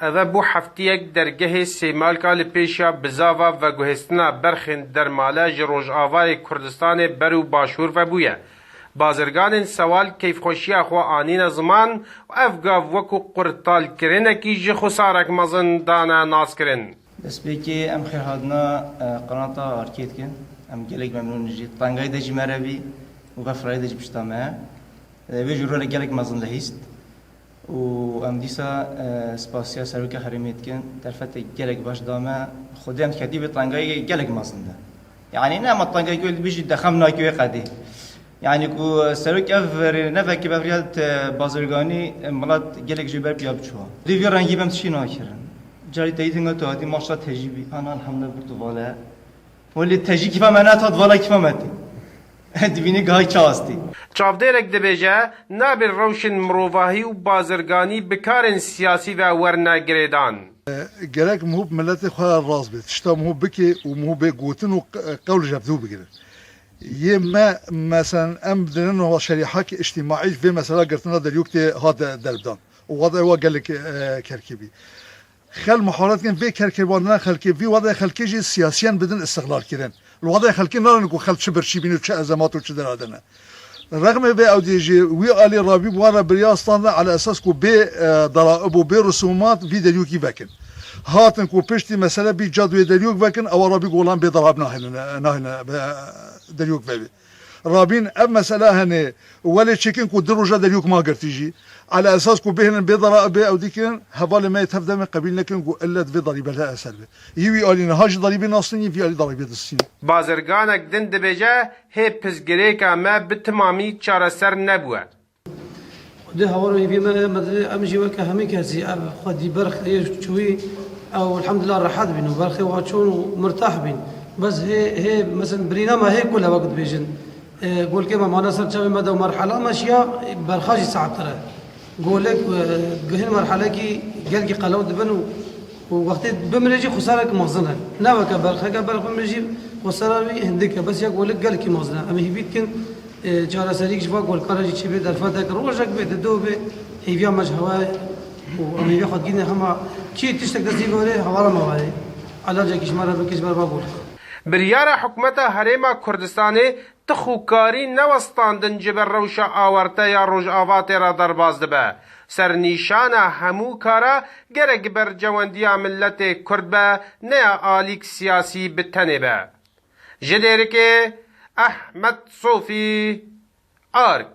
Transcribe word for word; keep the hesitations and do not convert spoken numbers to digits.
Eve bû heftiyek dergehê Sêmalka li pêşiya bizava veguhêstina berxên dermale ji Rojavayê Kurdistanê ber û Başûr ve bûye. Bazirganên Sewal keyfxweşiya xwe anîne ziman û ev gav wekû qurtalkirinekî ji xusarek mezin dane naskirin. Destpêkê em xêr hatina, e, qanata Arkê dikin. Em gelek memnûn in jî. Tengayî de jî me re bî û vefrayî de jî pişta me. E, wê jî rolek gelek mezin lehîst. Û em dîsa, e, spasiya Serokê Herêmê dikin. Derfetê gelek baş da me. Xwedê em diketî bi tengayî gelek mezin de. Yanî ne ma tengayî ku dibêjî dexem nakî wê qedê. Yanî ku serok ev rê nevekê bi ev riya te bazirganî, e, milet gelek jê ber piya biçûwa. Dê vî rengî bem tişî nakirin. Carî teyî dinga tu hatî maşta tejî bî. Ana elhamdulillah bir tu vale. Welê tejî kîfa me nehat, vale kîfa me tê. Dibînî gahî çi astî. Çavdêrek dibêje, nabe rewşên mirovahî û bazirganî bi karên siyasî ve werne girêdan. Gerek mihûb miletê xwe rast bê. Tişta mihûb bike û mihûb bê gotin û q-, qewl ji hevdû bigire. Yê me, meselen, em dinin wa şerîhak îctîmaî vê mesela girtina deryok tê hat de-, derbidan. Û wadayê wa gelek, e, kerkî bî. Xel muhalet kin vê kerkirvandina xelkê, vî wadayê xelkê jî siyasiyen bidin îstixlal kirin. Li wadayê xelkê narin ku xelk çi birçî bîne û çi ezemat û çi deradine. Rexmê vê ew dê jî wî alî rabî bi wan re biriya standin ala esas ku bê, e, daraib û bê risumat vî deryokî vekin. Hatin ku piştî mesele bî cad wê deryok vekin, ewa rabî ku olan bê daraib nahêne, nahêne, e, deryok vevê. Rabîn ev mesele hene, welê çêkin ku du roja deryok ma girtî jî. Ala esas ku bêhnin bê daraib bê ew dikin, hevalê me yê tev demê qebîl nekin ku illet vê darîbe li eser be. Yî wî alî niha jî darîbê nastinî, vî alî darîbê distinî. Bazirganek din dibêje, hê pirsgirêka me bi timamî çareser nebûye. Xwedê hawar û hêviyê me, me divê em jî weke hemî kesî ev xwedî berx ê çûyî, ew elhamdulillah rehet bîn û berxê wa çûn û mirtah bîn. Bes hê, hê, mesela birîna me hê ku lewek dibêjin. E, golkê me mane ser çavê me de û merhela me şiya, berxa jî saettir e. Golek, e, guhin merhelekî gelkî qelew dibin û, û wextê bimire jî xusarek mezin e. Ne weke berxeke berx bimire jî xusara wî hindik e. Bes ya golek gelkî mezin e. Em hîvî dikin, e, çareserîk ji va golkara jî çêbê derfetek rojek bê, dido bê, hêviya me ji hewa ye û em hêviya xwe digihîne hema çi tiştek destî gorê hewara me wayê. Elacekî ji me re bike ji ber va golka. Biryara Hikûmeta Herêma Kurdistanê tixûkarî newestandin ji ber rewşa awarte ya Rojava tê re derbas dibe. Sernîşana hemû kara gerek berjewendiya miletê Kurd be, ne ya alîk siyasî bi tenê be. Ji Dêrikê, Ehmed Sofî, Ark.